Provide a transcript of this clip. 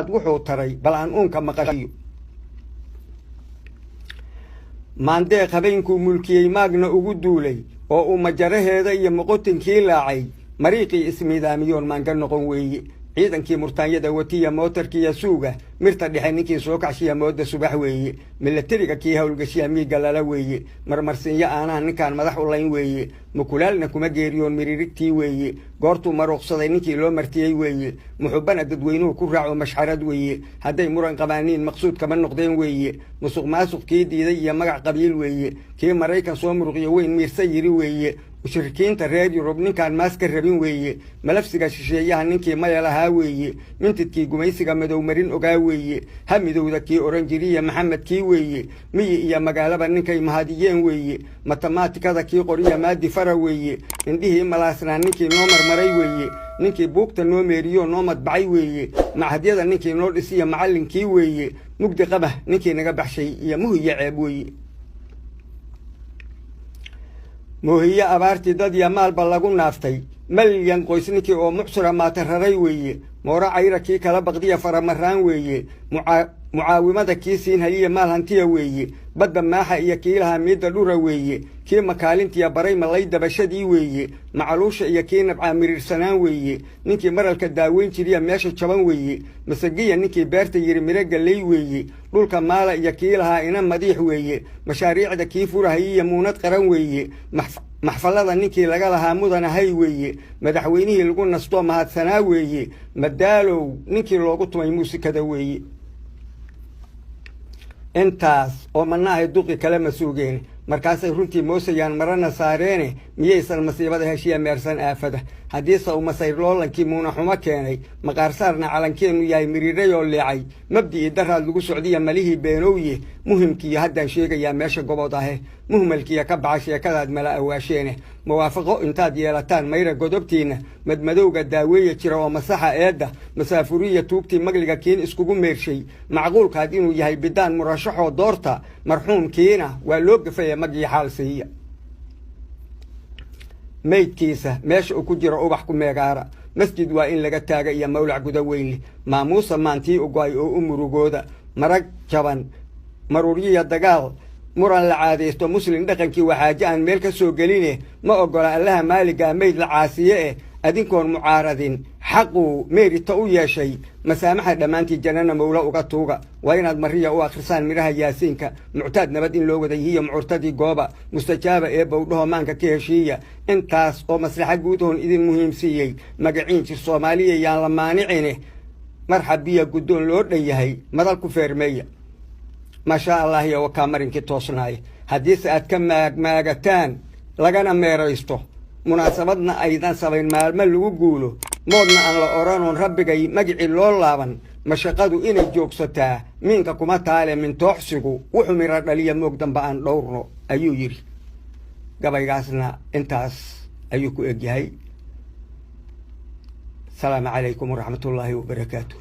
Daraad wuxuu taray bal aan uunka maqashiyo. Maandeeq habeenkuu mulkiyey maagna ugu duulay oo uu majaraheeda iyo moqotinkii laacay, mariiqii ismiidaamiyoon maanga noqon weeye. Ciidankii murtaanyada watiya mootarkiiyo suuga mirta dhexe ninkii soo kacshiya mooda subax weeye. Milatariga kii howlgashiya miigga lala weeye. Marmarsiinyo aanaa ninkaan madax u layn weeye. Mukulaalna kuma geeriyoon miririgtii weeye. Goortuu maruuqsaday ninkii loo martiyey weeye. Muxubbana dadweynuhu ku raaco mashxarad weeye. Hadday muran qabaaniin maqsuud kama noqdeen weeye. Musuq maasuq kii diiday iyo magac qabiil weeye. Kii Maraykan soo muruqyo weyn miirsa yiri weeye. Mushrikiinta reer Yurub ninkaan maas ka rabin weeye. Malafsiga shisheeyaha ninkii maya lahaa weeye. Mintidkii gumaysiga madow marin ogaa weeye. Ha midowda kii oran jiriya Maxamed kii weeye. Miyi iyo magaalaba ninkay mahadiyeen weeye. Matamaatikada kii qoriya maadi fara weeye. Indhihii malaasnaa ninkii noo marmaray weeye. Ninkii buugta noo meeriyo noo madbacay weeye. Machadyada ninkii noo dhisiya macallinkii weeye. Mugdi qabah ninkii naga baxshay iyo muhiyo ceeb weeye. Moohiye abaartii dad iyo maalba lagu naaftay, malyan qoys ninkii oo mucsura maata raray weeye. Mooro cayra kii kala baqdiya faramaraan weeye. Mucaawimada kii siin hayiya maal hantiya weeye. Badda maaxa iyo kii lahaa miidda dhura weeye. Kii makaalintiya baray malay dabashadii weeye. Macaluusha iyo kii nabcaa miriirsanaan weeye. Ninkii maralka daaweyn jiriya meesha jaban weeye. Masagiya ninkii beerta yiri miro galley weeye. Dhulka maala iyo kii lahaa ina madiix weeye. Mashaariicda kii furahayiya muunad qaran weeye. Maxfallada ninkii laga lahaa mudanahay weeye. Madaxweynihii lagu nastoo mahadsanaa weeye. Madaalow ninkii loogu tumay muusikada weeye. Intaas oo manaahay duqi kale ma suugeen. Markaasay runtii moosayaan marana saareene. Miyaysan masiibada heshiya meersan aafada? Haddiise uu masayr loolankii muuna xumo keenay, maqaarsaarna calankeennu yahay miriirayoo leecay, mabdi'ii daraad lagu socdiya malihii beenowye. Muhimkiiyo haddaan sheegayaa meesha gobood ahe, muhmalkiiyo ka baxa sheekadaad mala awaasheene. Muwaafaqo intaad yeelataan mayra godobtiinna, madmadowga daaweeya jira oo masaxa eedda, masaafuriya tuugtii magliga kiin iskugu meershay. Macquulkaad inuu yahay bidaan murashaxoo doorta, marxuumkiina waa loo gafaya magii xaal siiya. Maydkiisa meesha uu ku jiro ubax ku meegaara, masjid waa in laga taaga iyo mawlac guda weynleh. Maamuusa maantii u go-ay oo u murugooda. Marag jaban maruuryiya dagaal muran la caadaysto muslim dhaqankii waxaaje aan meel ka soo geline. Ma oggola Allaha maaligaa mayd la caasiye eh. Adinkoon mucaaradin xaquu meerita u yeeshay, masaamaxa dhammaantii jannana mawlo uga tuuga. Waa inaad mariya u akhrisaan midhaha Yaasiinka, muctaad nabad in loo wada yihiyo mucurtadii gooba mustajaaba ee bowdhaho maanka ka heshiiya. Intaas oo maslaxa guudahoon idin muhiimsiiyey, magaciin jir Soomaaliya yaan la maanicine. Marxabiya guddoon loo dhan yahay madal ku feermeeya. Maashaa Allah iyo wakaa marinkii toosnaaya. Haddiise aad ka maagmaagataan lagana meeraysto, munaasabadna aydan samayn maalmo lagu guulo, moodna aan la odhanoon rabbigay magicii loo laaban, mashaqadu inay joogsataa miinka kuma taale. Mintooxsigu wuxuu miro dhaliya moog damba aan dhowrno, ayuu yidhi. Gabaygaasna intaas ayuu ku egyahay. Asalaamu calaykum waraxmatullaahi wabarakaatu.